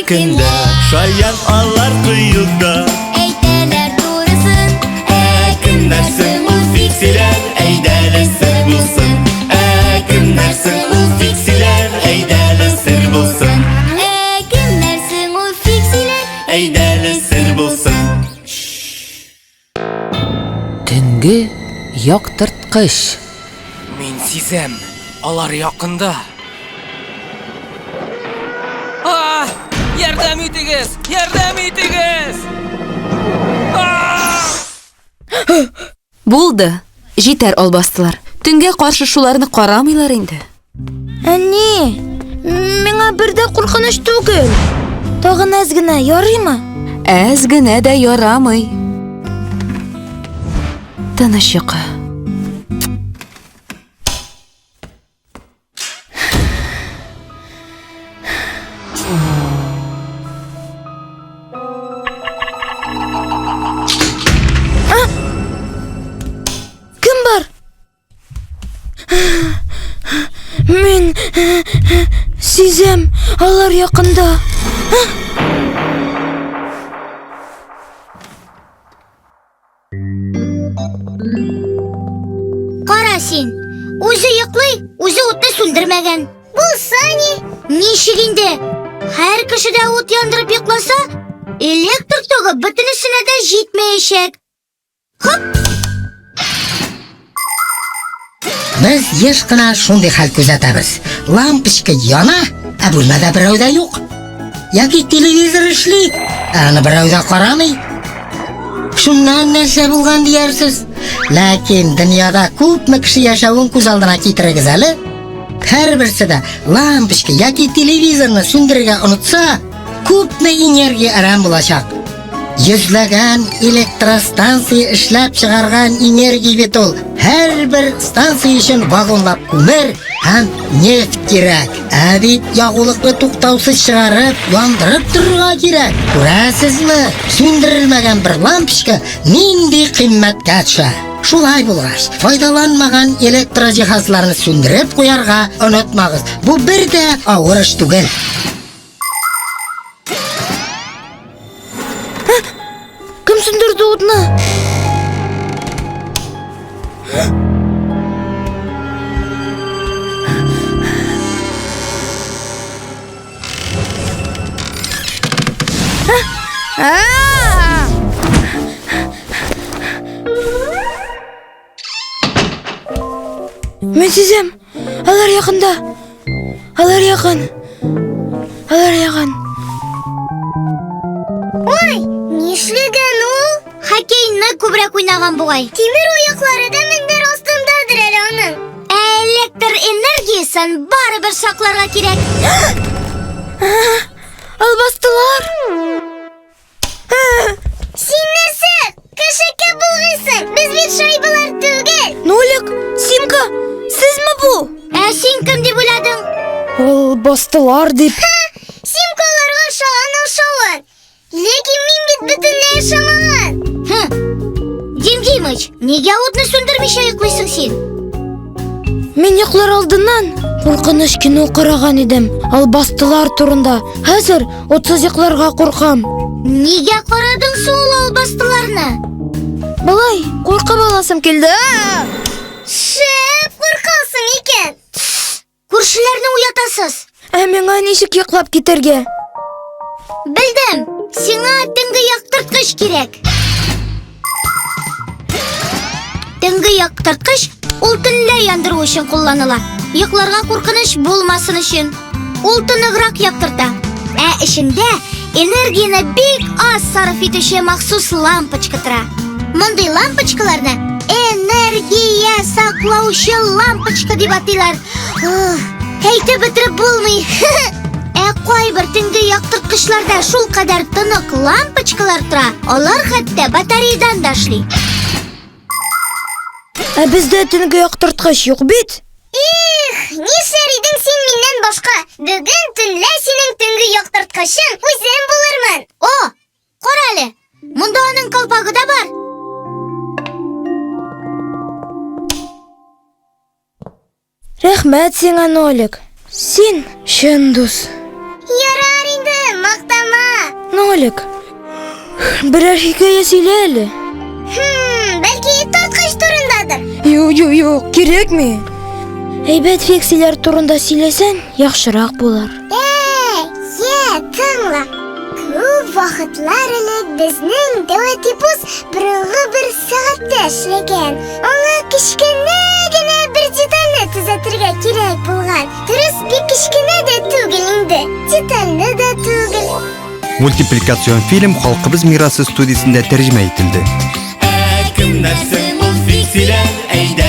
кемдә? Шаян алар кыюда. Әйтәләр турысын. Ә кемнәр соң ул фиксиләр? Әйдәле сер булсын. Ә кемнәр соң ул фиксиләр? Әйдәле сер булсын. Ә кемнәр соң ул фиксиләр? Әйдәле сер булсын. Төнге яктырткыч. Мин сизәм, алар якында. А! Ярдәм итегез! Ярдәм итегез! Булды. Җитәр албастылар. Төнгә каршы шуларны карамыйлар инде. Әни, миңа бер дә куркыныч түгел. Тагын әз генә ярыймы? Әз генә дә ярамый. Тыныч йокы. Кем бар? Мин сизәм, алар якында. Кара син, үзе йоклый, үзе утны сүндермәгән. Булса ни? Ничек инде? Һәр кеше дә ут яндырып йокласа, электр тогы бөтенесенә дә җитмәячәк. Хоп! Без еш кына шундый хәл күзәтәбез. Лампочка яна, ә бүлмәдә берәү дә юк. Яки телевизор эшли, ә аны берәү дә карамый. Шуннан нәрсә булган диярсез? Ләкин дөньяда күпме кеше яшәвен күз алдына китерегез әле. Һәрберсе дә лампочка яки телевизорны сүндерергә онытса, күпме энергия әрәм булачак. Йөзләгән электростанция эшләп чыгарган энергия бит ул. Һәрбер станция өчен вагонлап күмер һәм нефть кирәк. Ә бит ягулыкны туктаусыз чыгарып, яндырып торырга кирәк. Күрәсезме, сүндерелмәгән бер лампочка нинди кыйммәткә төшә. Шулай булгач, файдаланмаган электроҗиһазларны сүндереп куярга онытмагыз. Бу бер дә авыр эш түгел. Кем сүндерде утны? Мин сизәм, алар якында. Алар якын. Алар якын. Ой, нишләгән ул? Хоккейны күбрәк уйнаган бугай. Тимер аяклары да мендәр астындадыр әле аның. Ә электр энергиясен барыбер сакларга кирәк. Албастылар! Син нәрсә? Кешекә булгыйсың. Без бит шайбалар түгел. Нолик, Симка, сезме бу? Ә син кем дип уйладың? Ул бастылар дип. Симка аларга ошаган ошавын. Ләкин мин бит бөтенләй ошамаган. Хм. Дим Димыч, нигә утны сүндермичә йоклыйсың син? Мин йоклар алдыннан куркыныч кино караган идем. Албастылар турында. Хәзер Утсыз йокларга куркам. Нигә карадың соң ул албастыларны? Болай, куркып аласым килде. Шәп куркасың икән. Күршеләрне уятасыз. Ә миңа ничек йоклап китәргә? Белдем, сиңа төнге яктырткыч кирәк. Төнге яктырткыч ул төнлә яндыру өчен кулланыла. Йокларга куркыныч булмасын өчен. Ул тоныграк яктырта. Ә эчендә энергияне бик аз сарыф итүче махсус лампочка тора. Мондый лампочкаларны энергия саклаучы лампочка дип атыйлар. Әйтеп бетереп булмый. Ә кайбер төнге яктырткычларда шул кадәр тонык лампочкалар тора, алар хәтта батарейдан да эшли. Ә бездә төнге яктырткыч юк бит. Эх, нишләр идең син миннән башка? Бүген төнлә синең төнге яктырткычың үзем булырмын. О, кара әле, монда аның колпагы да бар. Рәхмәт сиңа, Нолик. Син чын дус. Ярар инде, мактама. Нолик, берәр хикәя сөйлә әле. Хм, бәлки тарткыч турындадыр. Юк, юк, юк, кирәкми. Әйбәт фиксиләр турында сөйләсәң, яхшырак булыр. Э, е, тыңла. Күп вакытлар элек безнең Дәүәтипус борынгы бер сәгатьтә эшләгән. Аңа кечкенә генә бер детальне төзәтергә кирәк булган. Дөрес, бик кечкенә дә түгел инде, детальне дә түгел. Мультипликацион фильм Халкыбыз мирасы студиясендә тәрҗемә ителде. Ә кемнәр соң ул фиксиләр? Әйдә.